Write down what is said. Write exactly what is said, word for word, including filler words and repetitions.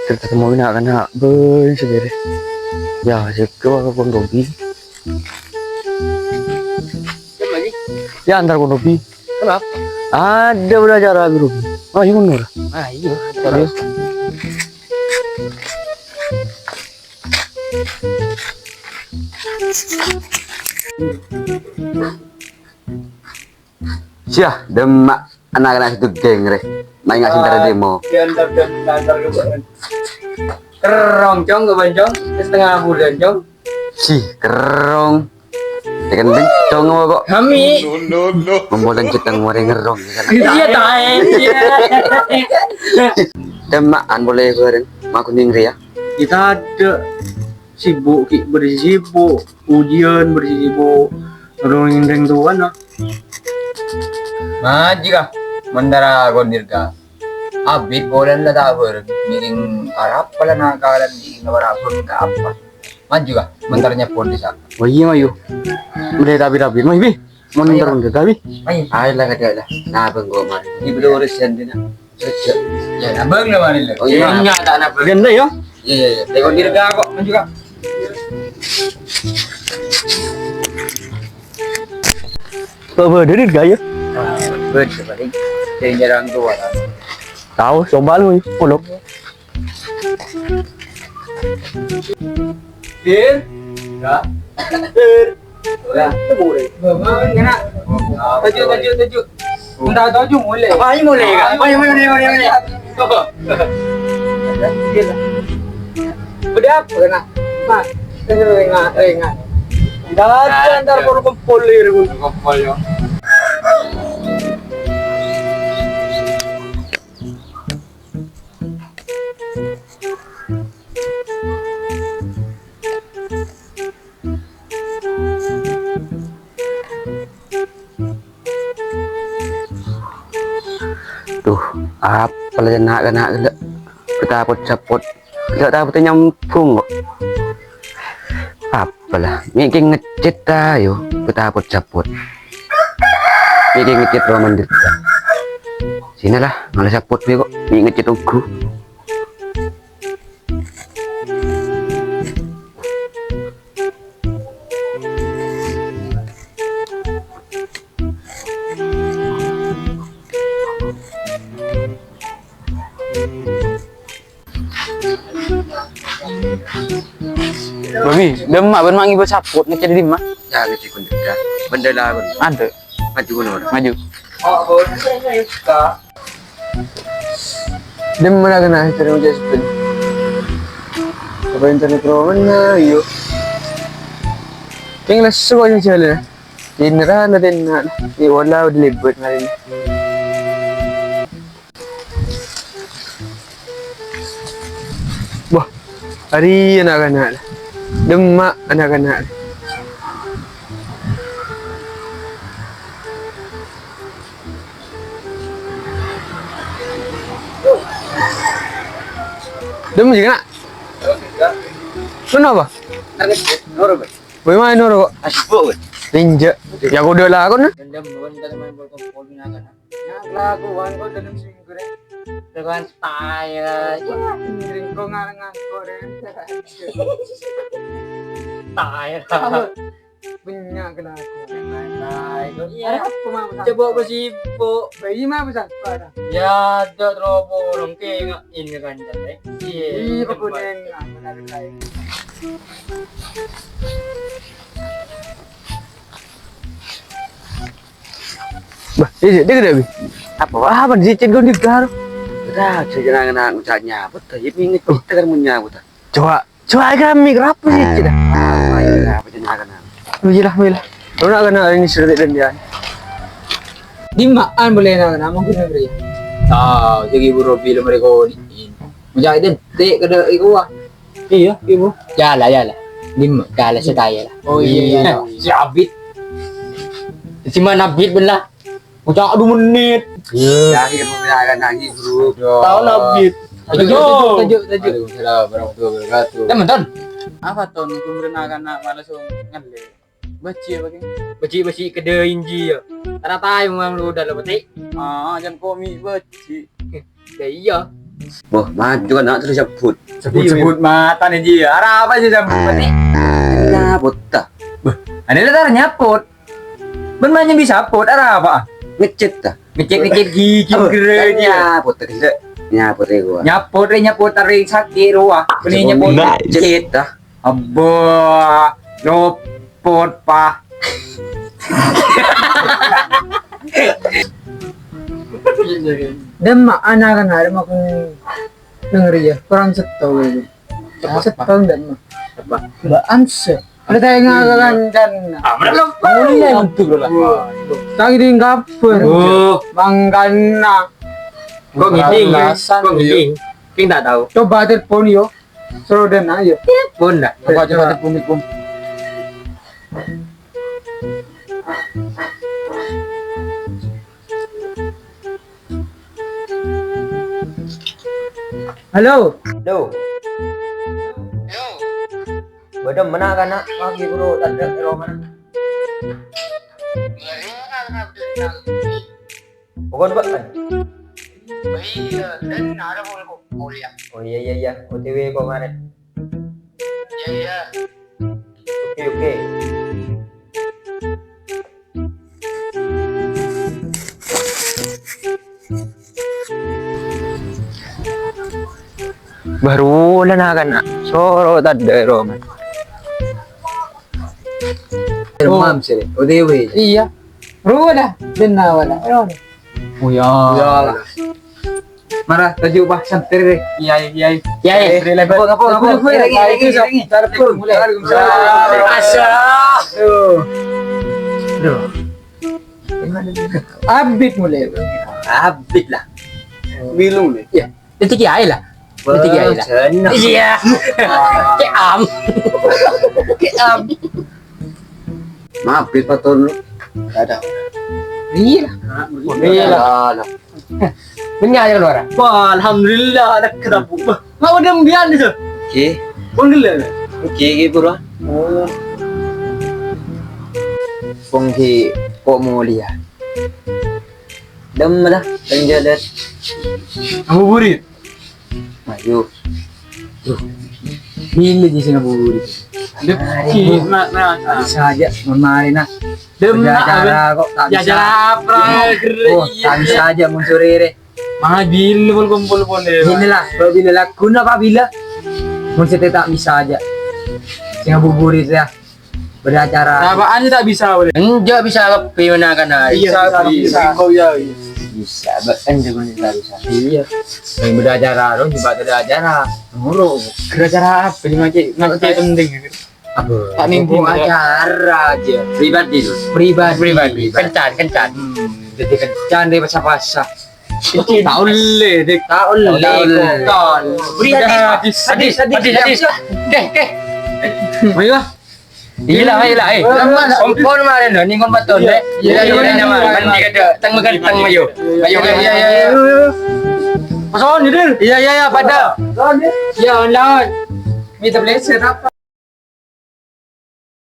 Cerita semua ini akan nak ben sendiri. Ya, jaga kon Robi. Ya, antar kon Robi. Kenapa? Ada belajar lagi, Robi. Ayo, Nur. Ayo, terus. Siah, demak anak-anak itu geng, re. Main ngasih ntar demo. Diantar, diantar ke Kerrong, Cong, ke Bancong. Setengah bulan, Cong. Si, kerrong. Tekan bencong apa kok? Kami. Membolan cetang mare ngerrong, ya kan? Iya, tae. Iya. Demak an boleh bareng. Makuning ria. Kita ada sibuk ki bersih sibuk, ujian bersih sibuk. Orang yang tuan lah. Maju kah? Mentara kondir kah? Abit bolan la tak ber. Miring arap pala nakalan di nawar abang ka apa? Maju kah? Mentarnya pun di sana. Oh iya, mayu. Mulai rapi-rapi, mayu, Bi. Montor Ayo. Udah, Bi. Ayo. Ayo lah, kada lah. Nah, abang gua mari. Ini belum urusan dia, nak. Kerja. Ya, abang lah mari lah. Oh, iya. Enggak, tak ada abang. Ganda, yo? Iya, iya, iya. Tegon dirga kok, maju kah? Kok beda nih, gaya? Beda, paling. Dari jarang keluar. Tahu, coba lu, pondok. Dir. Ya. Dir. Ya. Bawa, enak. Tuju, tuju, tuju. Minta tuju mulai. Apa ini mulai, Kak? Ayo, mulai, mulai, mulai. Apa? Gila. Udah apa, nak? Mak, rengah, rengah. Ntar aja, ntar kumpul, kumpul, ya. Duh, apa lagi nak-nak gila? Kita pot-sapot. Gak tahu nyambung kok. Apalah, mikir ngecit ayo, kita pot-sapot. Mikir ngecit roman juga. Sinilah, malah sapot nih kok, mikir ngecit ugu. Babi, demak ben mangi sapot ngecek di mana? Ya, ngecek pun juga. Benda lah, benda. Ada. Maju, benda. Maju. Oh, boleh, saya suka. Dem mana kena internet mo jaspin. Apa internet ro mana yo? Keng lesu kok yang jalan. Tineran ada nak. Di wala udah libet hari ini. Wah, hari anak-anak. Demak anak-anak. Dem juga nak. Kenapa? Ntar ngecek, noro, Bang. Bagaimana noro kok? Asbuk, Bang. Tinja. Ya aku udah lakon nah. Dendam, bukan kita main pol-pol binatang. Ya kelakuan kok dalam seminggu rek. Dengan style aja. Ringko ngarang ngangkor ya. Style. Banyak kena aku. Nah, itu. Iya. Ada apa, Mang? Coba apa sih, Bu? Bayi mah besar, Pak. Ya, ada terobong, kayak ini kan, Cak. Iya. Iya, kebun yang, ah, benar, benar. Bah, iya, dia gede, Bi. Apa? Wah, apa sih, Cen, kau di gar? Udah, saya jangan ngucapnya. Betul, ya, inget kita kan punya, betul. Coba, coba aja kami, kenapa sih, Cen? Ah, iya, apa jangan. Iya lah, iya lah. Lu nak kenal ini cerita dan dia. Di maan boleh nak kenal, mungkin negeri. Ah, jadi buru film mereka ini. Mujahidin, tik, kada, iku, ah. Iya, ibu. Ya lah, ya lah. Di ma-, kalah saya kaya lah. Oh, iya, iya. Si Abid. Si mana Abid belah? Ucap dua menit. Iya. Ya, iya, mau bilang akan nangis, bro. Tahu lah, Bit. Tajuk, tajuk, tajuk, tajuk. Waalaikumsalam warahmatullahi wabarakatuh. Teman, Ton. Apa, Ton? Kemudian anak-anak malah langsung ngale. Baci apa, King? Baci, baci kede inji ya. Tara tayo memang lu udah lo petik. Ah, jangan komik baci. Ya iya. Wah, maju kan, nak, terus nyabut. Sebut-sebut mata nih, Ji. Arapa sih nyabut, Pak, nih? Nyabut, ta. Beh, ane la tar nyabut. Bân manyè bisa nyabut, arapa? Ngecit, ta. Ngecit-ngecit gigi, apa? Gere, kan dia. Nyabut, ta, gede. Nyabut, ya, gua. Nyabut, re, nyabut, taring sakit, rowa. Bânnè nyabut. Nice. Ngecit, ta. Abbâ, lopot, Pa. Dâmma ana' kan arè makon neng rèya, korang sèttong. Sèttong dâmma. Apa? Mbak Amse. Ada tanya kan kan. Ah, mana lo? Mulai untuk lah. Tadi di kabar. Oh. Mangkana. Kok ngiding, ya? Alasan, kok ngiding? King tak tahu. Coba telepon, yo. Suruh dan ayo. Telepon dah. Coba, coba telepon, telepon. Halo. Halo. Bâdâ mènna kana' lagi buru tadâ' è romana. Pokon bâ'ân. Iya, dan ada pun kok kuliah. Oh, iya, iya, iya. O T W kok marèn. Iya, iya. Oke, oke. Bârâmma kana', soro tadâ' è romana. Mam sih, O T W. Iya. Bârâmma, bârâmma. Oh, ya. Iyalah. Mara, toju', Pak, santai deh. Iya, iya, iya. Iya, iya. Santai, lebar. Ngapa, ngapa, ngapa? Iya, iya, iya, iya. Telepon, mulai. Waalaikumsalam. Masya Allah. Tuh. Duh. Abit mulai. Abit lah. Bilung nih. Iya. Itu kiai lah. Itu kiai lah. Iya. Keam. Keam. Maaf, Bit, paton. Ada. Iya. Iya. Benyanya keluar. Wah, alhamdulillah, ada ketemu. Wah, mau dem bian itu. Oke. Pun gila. Oke, oke, Purwa. Oh. Pongki kok mulia. Dem lah, lanjut. Ngabuburit. Ayo. Duh. Bilâ jiyâ sè ngabuburit? Dep, mari, Bu. Nak, nak, nak. Bisa aja, mon marè, nah. Dem, ada acara kok, tak bisa. Acara apa? Oh, iya, tak bisa aja, mon sore, re. Mangga bilâ pon kumpul pon, ya. Inilah, kalau bilâ lagu, napa bilâ? Mon sè tak bisa aja. Sè ngabuburit, ya. Bâdâ acara. Apaan sih tak bisa, boleh? Enjâ' bisa lebbi mènakan aja. Iya, bisa, bisa. Oh, iya, iya. Bisa, bâ'ân jâgâ bisa. Iya. Yang bâdâ acara, dong, coba bâdâ acara. Nurut. Bâdâ acara apa nih, Mak? Mak, penting. Apa? Tak mimpi, acara aja. Pribadi, tuh. Pribadi. Pribadi. Kencan, kencan. Hmm, jadi kencan deh, pasah-pasah. Tak ollè, Dik. Tak ollè, tak ollè. Bukan. Hadis, hadis, hadis, hadis. Keh, keh. Ayo lah. Iya lah, iya lah, eh. Kompon maren lho, ini kompon ton, eh. Iya, iya, iya, iya. Mandi kada, teng makan, teng mayo. Ayo, ayo, ayo, ayo. Pason, Dil. Iya, iya, iya, pada. Iya, lawan. Minta pleset apa?